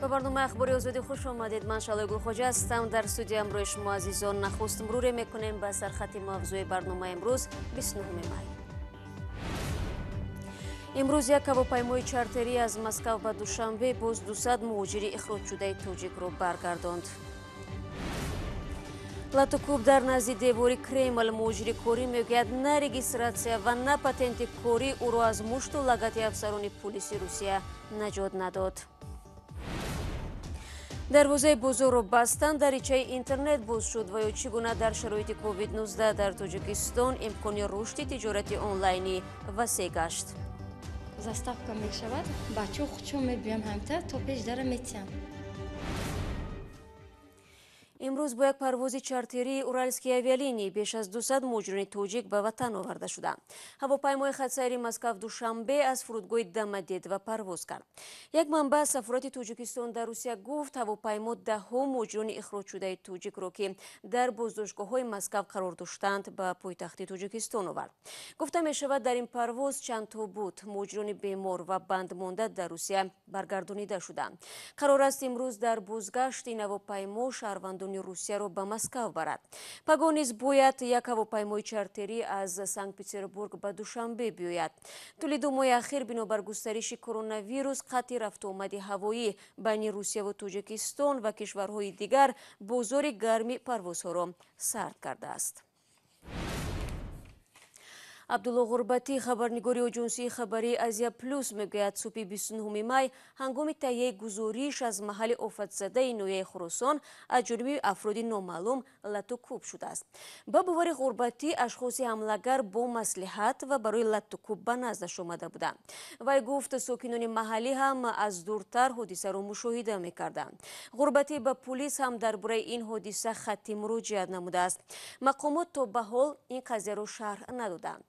Ба барномаи Ахбори Озодӣ хуш омадед. Ман Шалои Гулхоҷа ҳастам. Дар студия ҳамроҳи шумо азизон нахуст муруре мекунем ба сархати мавзӯи барномаи имрӯз, 29 май. Имрӯз як ҳавопаймои чартерӣ аз Москав ба Душанбе боз 200 муҳоҷири ихроҷшудаи тоҷикро баргардонд. Латукӯб дар назди девори Кремл. Муҳоҷири корӣ мегӯяд, на регистратсия ва на патенти корӣ ӯро аз мушту лагати афсарони пулиси Русия наҷот надод. Дарвозаи бозорро бастанд, даричаи интернет боз шуд ва ё чӣ гуна дар шароити COVID-19 дар Тоҷикистон имкони рушди тиҷорати онлайнӣ васеъ гашт. Заставка мешавад, бачаҳо худшон мебиён, ҳамта то пеш дара метиҳанд. Имрӯз бо як парвози чартерии Уральские авиалинии беш аз 200 муҳоҷирони тоҷик ба ватан оварда шуданд. Ҳавопаймои хатсайри Москав-Душанбе аз фурудгоҳи Домодедово парвоз кард. Як манбаъ аз сафорати Тоҷикистон дар Русия гуфт, ҳавопаймо даҳҳо муҳоҷирони ихроҷшудаи тоҷикро, ки дар боздоштгоҳҳои Москав қарор доштанд, ба пойтахти Тоҷикистон овард. Гуфта мешавад, дар ин парвоз чанд тобут, муҳоҷирони бемор ва бандмонда дар Русия баргардонида шуданд. Қарор аст, имрӯз дар бозгашт ин ҳавопаймо шаҳрвандони Русияро ба Москав барад. Пагоҳ низ бояд як ҳавопаймои чартерӣ аз Санкт-Петербург ба Душанбе биёяд. Тӯли 2 моҳи ахир бинобар густариши коронавирус қатъи рафтуомади ҳавоӣ байни Русияву Тоҷикистон ва кишварҳои дигар бозори гарми парвозҳоро сард кардааст. Абдулло Ғурбатӣ, хабарнигори оҷонсии хабарии Азия Плюс, мегӯяд, субҳи 29 май ҳангоми таҳияи гузориш аз маҳалли офатзадаи ноҳияи Хуросон аз ҷониби афроди номаълум латукӯб шудааст. Ба бовари Ғурбатӣ, ашхоси ҳамлагар бо маслиҳат ва барои латукӯб ба наздаш омада буданд. Вай гуфт, сокинони маҳаллӣ ҳам аз дуртар ҳодисаро мушоҳида мекарданд. Ғурбатӣ ба пулис ҳам дар бораи ин ҳодиса хаттӣ муроҷиат намудааст. Мақомот то ба ҳол ин қазияро шарҳ надоданд.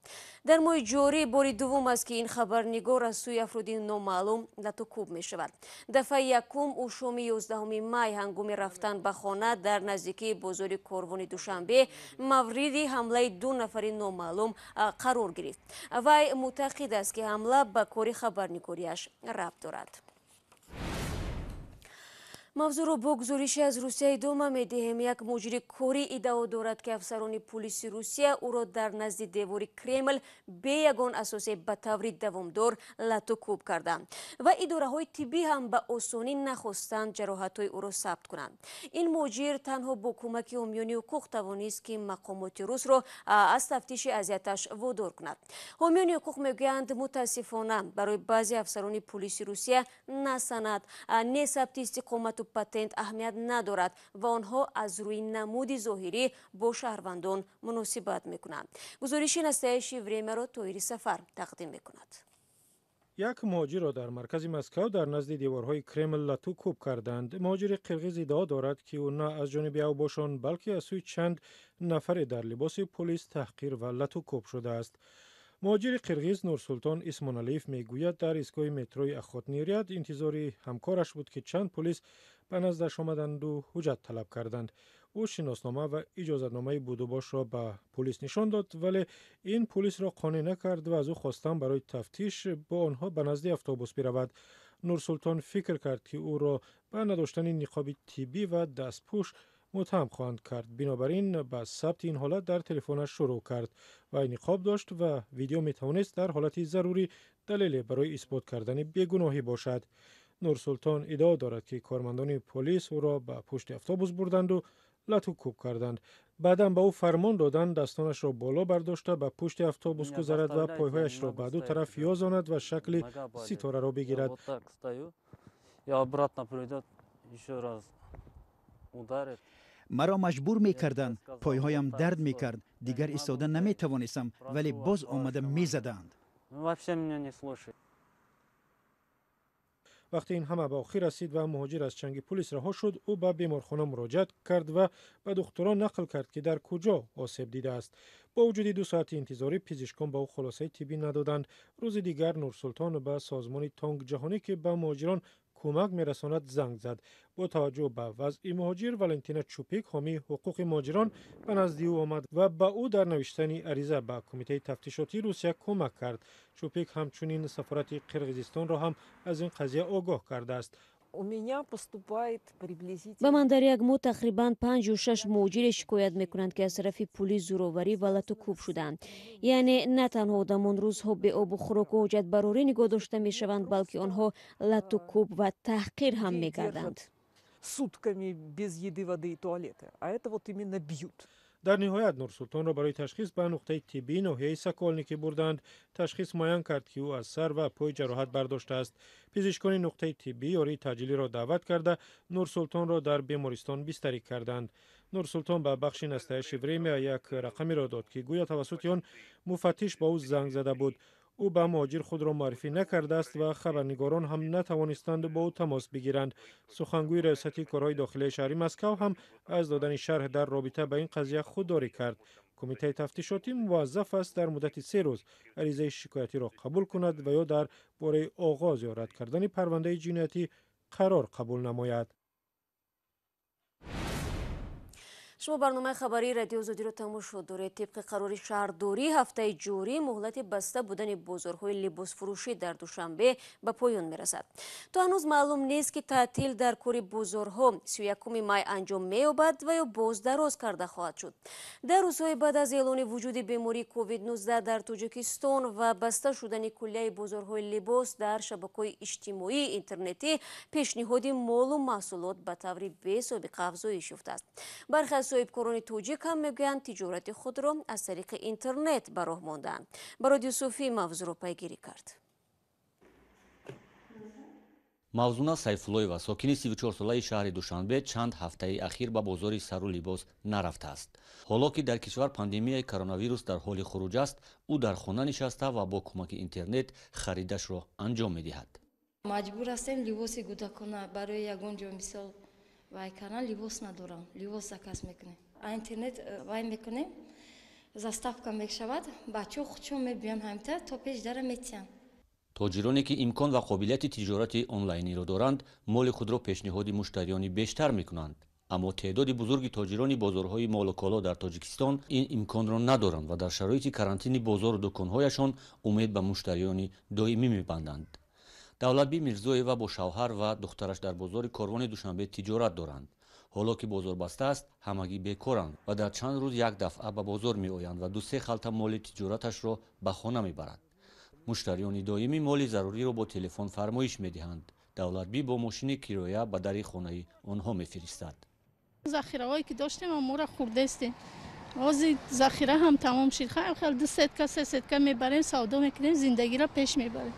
Дар моҳи ҷорӣ бори дуввум аст, ки ин хабарнигор аз сӯи афроди номаълум латукӯб мешавад. Дафъаи якум ӯ шоми 11 май ҳангоми рафтан ба хона дар наздикии бозори Корвони Душанбе мавриди ҳамлаи ду нафари номаълум қарор гирифт. Вай мӯътақид аст, ки ҳамла ба кори хабарнигориаш рабт дорад. Мавзӯъро бо гузориши аз Русия идома медиҳем. Як муҳоҷири корӣ иддао дорад, ки афсарони пулиси Русия ӯро дар назди девори Кремл бе ягон асосе ба таври давомдор латукӯб карданд ва идораҳои тиббӣ ҳам ба осонӣ нахостанд ҷароҳатҳои ӯро сабт кунанд. Ин муҳоҷир танҳо бо кӯмаки ҳомиёни ҳуқуқ тавонист, ки мақомоти русро аз тафтиши азияташ водор кунад. Ҳомиёни ҳуқуқ мегӯянд, мутаассифона, барои баъзе афсарони пулиси Русия на санад, не сабти истиқомату патент аҳамият надорад ва онҳо аз рӯи намуди зоҳирӣ бо шаҳрвандон муносибат мекунанд. Гузориши Настоящее времяро Тоҳири Сафар тақдим мекунад. Як муҳоҷирро дар маркази Москав дар назди деворҳои Кремл лату кӯб карданд. Муҳоҷири қирғиз иддао дорад, ки ӯ на аз ҷониби авбошон, балки аз сӯи чанд нафаре дар либоси полис таҳқир ва лату кӯб шудааст. Муҳоҷири қирғиз Нурсултон Исмоналиев мегӯяд, дар истгоҳи метрои Охотный Ряд интизори ҳамкораш буд, ки чанд полис ба наздаш омаданду ҳуҷҷат талаб карданд. Ӯ шиноснома ва иҷозатномаи будубошро ба пулис нишон дод, вале ин пулисро қонеъ накард ва аз ӯ хостанд барои тафтиш бо онҳо ба назди автобус биравад. Нурсултон фикр кард, ки ӯро ба надоштани ниқоби тиббӣ ва дастпӯш муттаҳам хоҳанд кард. Бинобар ин ба сабти ин ҳолат дар телефонаш шурӯъ кард. Вай ниқоб дошт ва видео метавонист дар ҳолати зарурӣ далеле барои исбот кардани бегуноҳӣ бошад. Нурсултон иддао дорад, ки кормандони полис ӯро ба пушти автобус бурданду лату кӯб карданд. Баъдан ба ӯ фармон доданд дастонашро боло бардошта ба пушти автобус гузарад ва пойҳояшро ба ду тараф ёзонад ва шакли ситораро бигирад. Я обратно придет, еще раз ударит. Маро маҷбур мекарданд, пойҳоям дард мекард, дигар истода наметавонистам, вале боз омада мезаданд. Вообще меня не слушает. Вақте ин ҳама ба охир расид ва муҳоҷир аз чанги пулис раҳо шуд, ӯ ба беморхона муроҷиат кард ва ба духтурон нақл кард, ки дар куҷо осеб дидааст. Бо вуҷуди 2 соати интизорӣ, пизишкон ба ӯ хулосаи тиббӣ надоданд. Рӯзи дигар Нурсултон ба созмони Тонг ҷаҳонӣ, ки ба муҳоҷирон кӯмак мерасонад, занг зад. Бо таваҷҷӯҳ ба вазъи муҳоҷир, Валентина Чупик, ҳомии ҳуқуқи муҳоҷирон, ба назди ӯ омад ва ба ӯ дар навиштани ариза ба Кумитаи тафтишотии Русия кӯмак кард. Чупик ҳамчунин сафорати Қирғизистонро ҳам аз ин қазия огоҳ кардааст. Ба ман дар як моҳ тақрибан 5 ё 6 муҳоҷире шикоят мекунанд, ки аз тарафи пулис зӯроварӣ ва лату кӯб шудаанд. Яъне на танҳо одамон рӯзҳо беобу хӯроку ҳоҷатбарорӣ нигоҳ дошта мешаванд, балки онҳо лату кӯб ва таҳқир ҳам мегарданд. Сутками без еды, воды и туалета. А это вот именно бьют. Дар ниҳоят Нурсултонро барои ташхис ба нуқтаи тиббии ноҳияи Сокольники бурданд. Ташхис муайян кард, ки ӯ аз сар ва пой ҷароҳат бардоштааст. Пизишкони нуқтаи тиббӣ ёрии таъҷилиро даъват карда, Нурсултонро дар бемористон бистарӣ карданд. Нурсултон ба бахши «Настоящее время» як рақамеро дод, ки гӯё тавассути он муфаттиш ба ӯ занг зада буд. Ӯ ба муҳоҷир худро муаррифӣ накардааст ва хабарнигорон ҳам натавонистанд бо ӯ тамос бигиранд. Сухангӯи раёсати корҳои дохилияи шаҳри Москав ҳам аз додани шарҳ дар робита ба ин қазия худдорӣ кард. Кумитаи тафтишотӣ муваззаф аст дар муддати 3 рӯз аризаи шикоятиро қабул кунад ва ё дар бораи оғоз ё рад кардани парвандаи ҷиноятӣ қарор қабул намояд. Шумо барномаи хабарии Радио Озодиро тамошо доред. Тибқи қарори шаҳрдорӣ ҳафтаи ҷорӣ муҳлати баста будани бозорҳои либосфурӯшӣ дар Душанбе ба поён мерасад. То ҳанӯз маълум нест, ки таътил дар кори бозорҳо 31 май анҷом меёбад ва ё боз дароз карда хоҳад шуд. Дар рӯзҳои баъд аз эълони вуҷуди бемории COVID-19 дар Тоҷикистон ва баста шудани куллияи бозорҳои либос дар шабакаҳои иҷтимоии интернетӣ пешниҳоди молу маҳсулот ба таври бесобиқа афзоиш ёфтааст. Бархе аз соҳибкорони тоҷик ҳам мегӯянд, тиҷорати худро аз тариқи интернет ба роҳ мондаанд. Барод Юсуфӣ мавзӯъро пайгирӣ кард. Мавзуна Сайфуллоева, сокини 34-солаи шаҳри Душанбе, чанд ҳафтаи ахир ба бозори сару либос нарафтааст. Ҳоло ки дар кишвар пандемияи коронавирус дар ҳоли хуруҷ аст, ӯ дар хона нишаста ва бо кӯмаки интернет харидашро анҷом медиҳад. Маҷбур ҳастем либоси кӯдакона барои ягон ҷо мисол вай кардан, либос надорам, либос заказ мекунем. А интернет вай мекунем, заставка мешавад, бачаҳо худшон мебиён ҳамта то пеш дара метиҳанд. Тоҷироне ки имкон ва қобилияти тиҷорати онлайниро доранд, моли худро пешниҳоди муштариёни бештар мекунанд. Аммо теъдоди бузурги тоҷирони бозорҳои молу коло дар Тоҷикистон ин имконро надоранд ва дар шароити карантини бозору дуконҳояшон умед ба муштариёни доимӣ мебанданд. Давлатбӣ Мирзоева бо шавҳар ва духтараш дар бозори Корвони Душанбе тиҷорат доранд. Ҳоло ки бозор баста аст, ҳамагӣ бекоранд ва дар чанд рӯз як дафъа ба бозор меоянд ва ду-се халта моли тиҷораташро ба хона мебарад. Муштариёни доимӣ моли заруриро бо телефон фармоиш медиҳанд. Давлатбӣ бо мошини кироя ба дари хонаи онҳо мефиристад. Захираҳое ки доштем амора хӯрдастем. Ҳозир захира ҳам тамом шид. Хел 2 сетка, 3 сетка мебарем, савдо мекунем, зиндагиро пеш мебарем.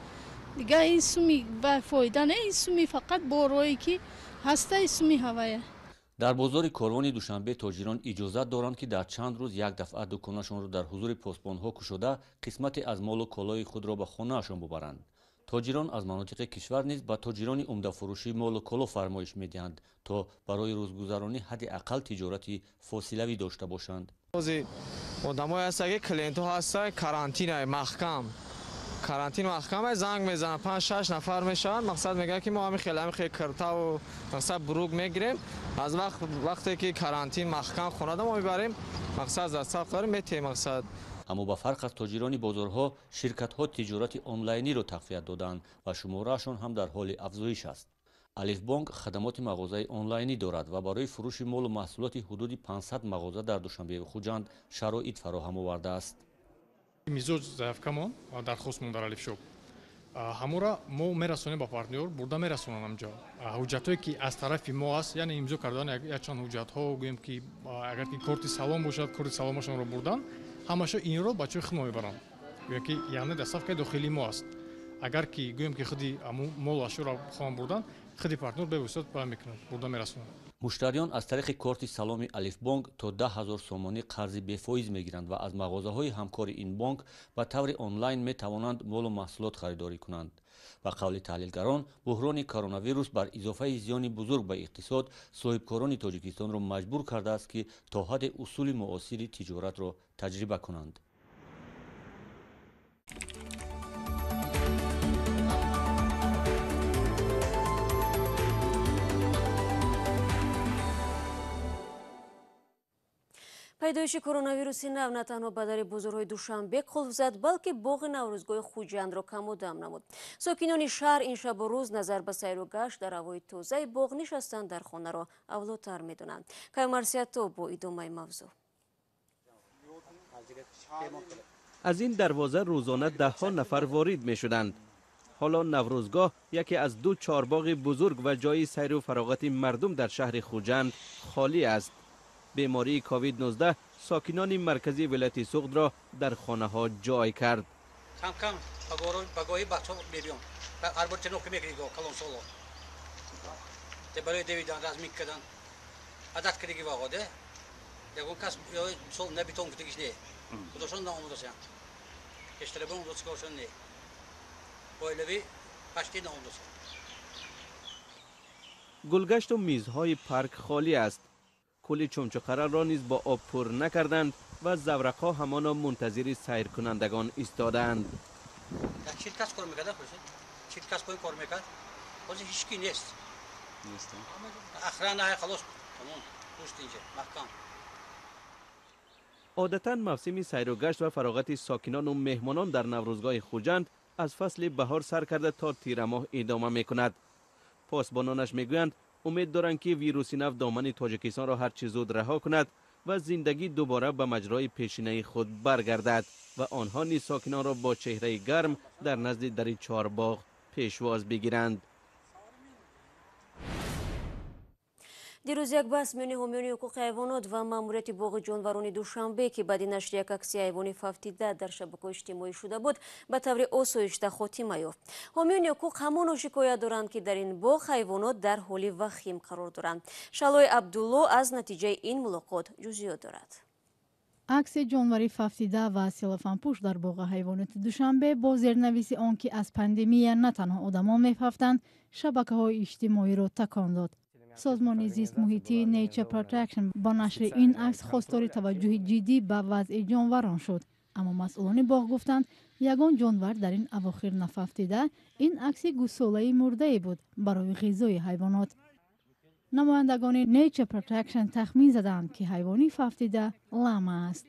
Дигар ин суми ба фоида не, ин суми фақат борое ки ҳаста, ин суми ҳавая. Дар бозори Корвони Душанбе тоҷирон иҷозат доранд, ки дар чанд рӯз як дафъа дуконашонро дар ҳузури посбонҳо кушода, қисмате аз молу колои худро ба хонаашон бубаранд. Тоҷирон аз манотиқи кишвар низ ба тоҷирони умдафурӯшӣ молу коло фармоиш медиҳанд, то барои рӯзгузаронӣ ҳадди ақал тиҷорати фосилавӣ дошта бошанд. Ҳозир одамое ҳастанд, ки клиентҳо ҳастанд, карантинае маҳкам. Карантин маҳкам занг мезананд, 5-6 нафар мешаванд, мақсад мегӯянд, ки мо ҳамин хел ҳамин хел киртаву мақсад брук мегирем. Аз вақте ки карантин маҳкам хонада мо мебарем, мақсад застав дорем, метиҳем мақсад. Аммо ба фарқ аз тоҷирони бозорҳо, ширкатҳо тиҷорати онлайниро тақвият доданд ва шумораашон ҳам дар ҳоли афзоиш аст. Алифбонк хадамоти мағозаи онлайнӣ дорад ва барои фурӯши молу маҳсулоти ҳудуди 500 мағоза дар Душанбеву Хуҷанд шароит фароҳам овардааст. Мизоҷ заявкамон дархостмон дар Алифшоп ҳамора мо мерасонем ба партнёр, бурда мерасонанд ҳамҷо. Ҳуҷҷатҳое ки аз тарафи мо аст, яъне имзо кардан якчанд ҳуҷҷатҳо, гӯем ки агар ки корти салом бошад, корти саломашонро бурдан, ҳамаашо инро бачаҳои худ мо мебаранд. Гӯем ки яъне доставкаи дохилии мо аст. Агар ки гӯем ки худи молу ашёро хоҳанд бурдан, худи партнёр бевосита ба мекунад, бурда мерасонад. Муштариён аз тариқи корти саломи Алифбонк то 10 000 сомонӣ қарзи бефоиз мегиранд ва аз мағозаҳои ҳамкори ин бонк ба таври онлайн метавонанд молу маҳсулот харидорӣ кунанд. Ба қавли таҳлилгарон, буҳрони коронавирус бар изофаи зиёни бузург ба иқтисод соҳибкорони Тоҷикистонро маҷбур кардааст, ки то ҳадде усули муосири тиҷоратро таҷриба кунанд. Пайдоиши коронавируси нав на танҳо ба дари бозорҳои Душанбе қулф зад, балки боғи Наврӯзгоҳи Хуҷандро камудам намуд. Сокинони шаҳр ин шабу рӯз назар ба сайру гашт дар ҳавои тозаи боғ нишастан дар хонаро авлотар медонанд. Каюмарсиято бо идомаи мавзӯъ. Аз ин дарвоза рӯзона даҳҳо нафар ворид мешуданд. Ҳоло Наврӯзгоҳ яке аз ду чорбоғи бузург ва ҷои сайру фароғати мардум дар шаҳри Хуҷанд холӣ аст. Бемории ковид-19 сокинони марказии вилояти Суғдро дар хонаҳо ҷой кард. Кам-кам пагоҳи бачаҳо мебиён. Ҳар бор ченок мекунӣ калонсоло. Барои давидан, разминка кардан. Адат кардагӣ вағоде. Ягон кас мисол набитон гуфтагиш не. Худошон наомадасянд. Пештарабон омадасикошон не. Оилавӣ пашти наомадасянд. Гулгашту мизҳои парк холӣ аст. Кӯли Чумчуқаралро низ бо об пур накарданд ва заврақҳо ҳамоно мунтазири сайркунандагон истодаанд. 40 кас кор мекард, 40 кас кор мекард. Ҳозир ҳеҷ ки нест. Охрана халос, тамом, пушт инҷа, маҳкам. Одатан мавсими сайру гашт ва фароғати сокинону меҳмонон дар Наврӯзгоҳи Хуҷанд аз фасли баҳор сар карда то тирамоҳ идома мекунад. Посбононаш мегӯянд, умед доранд, ки вируси нав домани Тоҷикистонро ҳарчи зуд раҳо кунад ва зиндагӣ дубора ба маҷрои пешинаи худ баргардад ва онҳо низ сокинонро бо чеҳраи гарм дар назди дари чорбоғ пешвоз бигиранд. Дирӯз як баҳс миёни ҳомиёни ҳуқуқи ҳайвонот ва маъмурияти боғи ҷонварони Душанбе, ки баъди нашри як акси ҳайвони фавтида дар шабакаҳои иҷтимоӣ шуда буд, ба таври осоишта хотима ёфт. Ҳомиёни ҳуқуқ ҳамоно шикоят доранд, ки дар ин боғ ҳайвонот дар ҳоли вахим қарор доранд. Шалои Абдулло аз натиҷаи ин мулоқот ҷузъиёт дорад. Акси ҷонвари фавтида ва селофанпӯш дар боғи ҳайвоноти Душанбе бо зернависи он ки аз пандемия на танҳо одамон мефавтанд, шабакаҳои иҷтимоиро такон дод. Созмони зистмуҳитии Nature Protection бо нашри ин акс хостори таваҷҷӯҳи ҷиддӣ ба вазъи ҷонварон шуд. Аммо масъулони боғ гуфтанд, ягон ҷонвар дар ин авохир нафавтида, ин акси гӯсолаи мурдае буд барои ғизои ҳайвонот. Намояндагони Nature Protection тахмин задаанд, ки ҳайвони фавтида лама аст.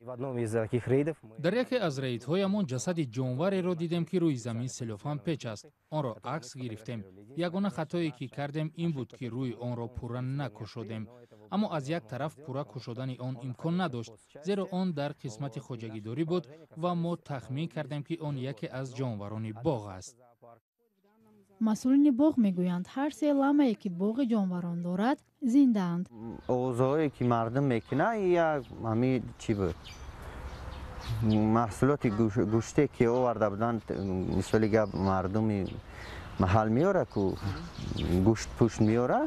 Дар яке аз рейдҳоямон ҷасади ҷонвареро дидем, ки рӯи замин селофан печ аст. Онро акс гирифтем. Ягона хатое ки кардем ин буд, ки рӯи онро пурра накушодем. Аммо аз як тараф пурра кушодани он имкон надошт, зеро он дар қисмати хоҷагидорӣ буд ва мо тахмин кардем, ки он яке аз ҷонварони боғ аст. Масъулини боғ мегӯянд, ҳар се ламае ки боғи ҷонварон дорад, зиндаанд. Овозҳое ки мардум мекунад, як ҳамин чӣ буд, маҳсулоти гӯште ки оварда буданд, мисоли гап мардуми маҳал меора, ку гӯшт пӯшт меора,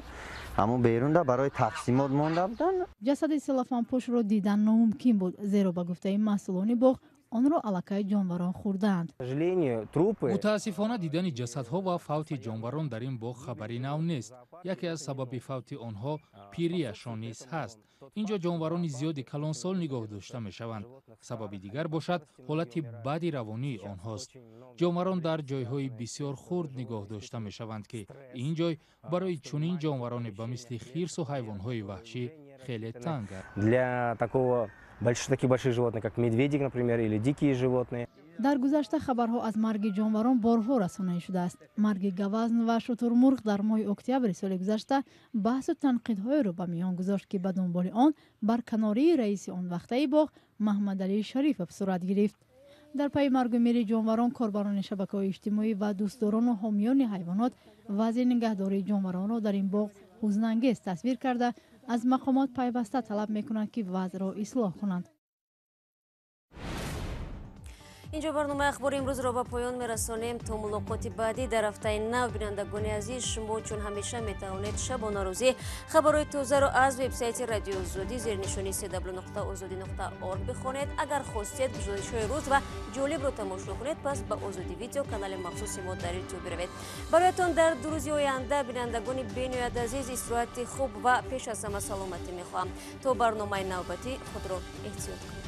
ҳамон берунда барои тақсимот монда буданд. Ҷасади селофанпӯшро дидан номумкин буд, зеро ба гуфтаи масъулони боғ онро аллакай ҷонварон хӯрдаанд. Мутаассифона, дидани ҷасадҳо ва фавти ҷонварон дар ин боғ хабари нав нест. Яке аз сабаби фавти онҳо пирияшон низ ҳаст. Инҷо ҷонварони зиёди калонсол нигоҳ дошта мешаванд. Сабаби дигар бошад ҳолати бади равонии онҳост. Ҷонварон дар ҷойҳои бисёр хурд нигоҳ дошта мешаванд, ки ин ҷой барои чунин ҷонвароне ба мисли хирсу ҳайвонҳои ваҳшӣ хеле танг аст. Таких больших животных, как медведи, например, или дикие животные. Дар гузашта хабарҳо аз марги ҷонварон борҳо расонаӣ шудааст. Марги гавазн ва шутурмурғ дар моҳи октябри соли гузашта баҳсу танқидҳоеро ба миён гузошт, ки ба дунболи он барканории раиси он вақтаи боғ Маҳмадалӣ Шарифов сурат гирифт. Дар пайи маргу мири ҷонварон корбарони шабакаҳои иҷтимоӣ ва дӯстдорону ҳомиёни ҳайвонот вазъи нигаҳдории ҷонваронро дар ин боғ ҳузнангез тасвир карда, аз мақомот пайваста талаб мекунанд, ки вазъро ислоҳ кунанд. Инҷо барномаи ахбори имрӯзро ба поён мерасонем. То мулоқоти баъдӣ дар ҳафтаи нав, бинандагони азиз, шумо чун ҳамеша метавонед шабонарӯзӣ хабарҳои тозаро аз вебсайти Радиои Озодӣ зернишони cw.ozodi.org бихонед. Агар хостед гузоришҳои рӯз ва ҷолибро тамошо кунед, пас ба Озодӣ видео канали махсуси мо дар ютуб биравед. Бароятон дар 2 рӯзи оянда, бинандагони бениҳоят азиз, истироҳати хуб ва пеш аз ҳама саломатӣ мехоҳам. То барномаи навбатӣ худро эҳтиёт кунед.